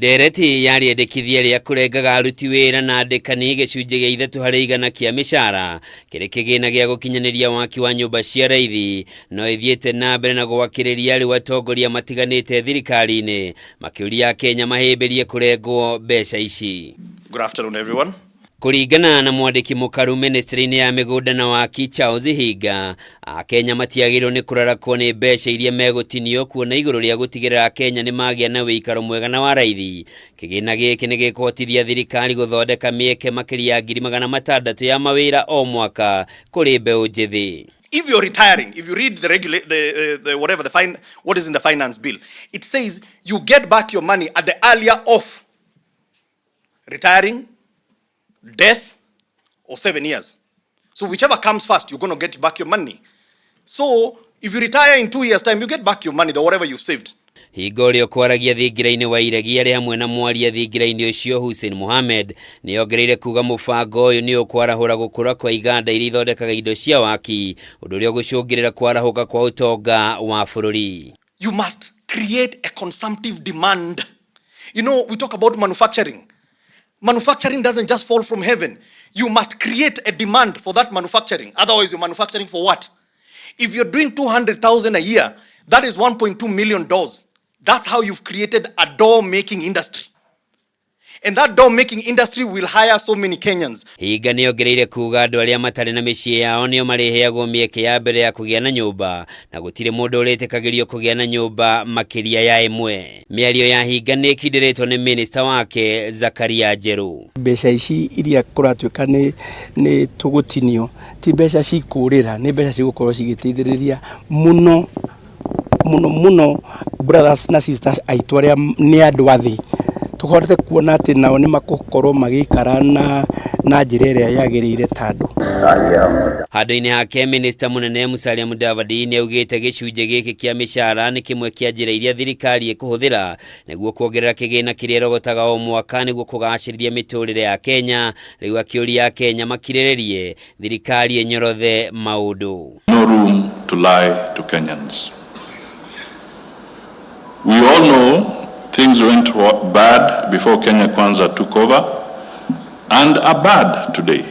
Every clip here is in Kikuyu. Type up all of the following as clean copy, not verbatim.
Ndereti ya rĩendekithia rĩa kũrengaga aruti wĩra na andĩkani gĩcunjĩ gĩa 3% kĩa mĩcara kĩrĩ kĩgĩna gĩa gũkinyanĩria waki wa nyũmba cia raithi no ĩthiĩte na mbere na gwakĩrĩria rĩu atongoria matiganĩte thirikari-inĩ makĩũria Akenya mahĩmbĩrie kũrengwo mbeca ici. Good afternoon, everyone. Kũringana na mwandĩki mũkaru ministry-inĩ ya mĩgũnda na waki Charles Hinga, Akenya matiagĩrĩirwo nĩ kũrarakwo nĩ mbeca iria megũtinio kuona igũrũ rĩa gũtigĩrĩra Akenya nĩ magĩa na wĩikaro mwega na wa raithi. Kĩgĩna gĩkĩ nĩ gĩkũhotithia thirikari gũthondeka mĩeke makĩria ya 600,000 ya mawĩra o mwaka kũrĩ mbeũ njĩthĩ. If you're retiring, if you read the regula- the whatever the fine, what is in the finance bill, it says you get back your money at the earlier of retiring, death, or 7 years. So whichever comes first, you're going to get back your money. So if you retire in 2 years' time, you get back your money, the whatever you've saved. Hingo ũrĩa ũkwaragia thingira-inĩ wa iregi arĩ hamwe na mwaria thingira-inĩ ũcio Hussein Mohamed nĩ ongereire kuga mũbango ũyũ nĩ ũkwarahũra gũkũra kwa iganda iria ithondekaga indo cia waki, ũndũ ũrĩa ũgũcũngĩrĩra kwarahũka kwa ũtonga wa bũrũri. You must create a consumptive demand. We talk about manufacturing. Manufacturing doesn't just fall from heaven. You must create a demand for that manufacturing. Otherwise, you're manufacturing for what? If you're doing 200,000 a year, that is 1.2 million doors. That's how you've created a door making industry. And that door making industry will hire so many Kenyans. Hinga nĩ ongereire kuga andũ arĩa matarĩ na mĩciĩ yao nĩo marĩheagwo mĩeke ya mbere ya kũgĩa na nyũmba na gũtirĩ mũndũ ũrĩtĩkagĩrio kũgĩa na nyũmba makĩria ya ĩmwe. Mĩario ya Hinga nĩ ĩkindĩrĩtwo nĩ minista wake Zakaria Njeru. Mbeca ici iria kũratuĩka nĩ tũgũtinio ti mbeca cikũrĩra, nĩ mbeca cigũkorwo cigĩteithĩrĩria mũno mũno mũno brothers na sisters aitũ arĩa nĩ andũ athĩ, tũhote kuona atĩ nao nĩ makũkorwo magĩikara na njĩra ĩrĩa yagĩrĩire ta andũ. Handũ-inĩ hake, minista mũnene Musalia Mudavadi nĩ augĩte gĩcunjĩ gĩkĩ kĩa mĩcara nĩ kĩmwe kĩa njĩra iria thirikari ĩkũhũthĩra nĩguo kuongerera kĩgĩna kĩrĩa ĩrogotaga o mwaka nĩguo kũgacĩrithia mĩtũrĩre ya Kenya. Rĩu akĩũria Akenya makirĩrĩrie thirikari ĩnyorothe maũndũ. No room to lie to Kenyans. We all know things went bad before Kenya Kwanza took over and are bad today.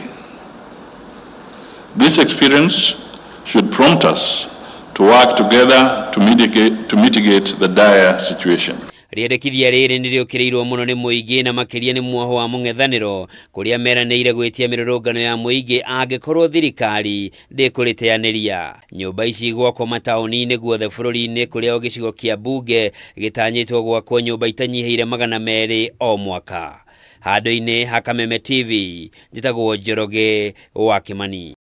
This experience should prompt us to work together to mitigate the dire situation. Rĩendekithia rĩrĩ nĩ rĩũkĩrĩirwo mũno nĩ mũingĩ na makĩria nĩ muoho wa mũng'ethanĩro kũrĩa meranĩire gwĩtia mĩrũrũngano ya mũingĩ angĩkorwo thirikari ndĩkũrĩteanĩria. Nyũmba ici gwakwo mataũni-inĩ guothe bũrũri-inĩ, kũrĩa o gĩcigo kĩa mbunge gĩtanyĩtwo gwakwo nyũmba itanyihĩire 200 o mwaka. Handũ-inĩ ha Kameme TV, njĩtagwo Njoroge wa Kĩmani.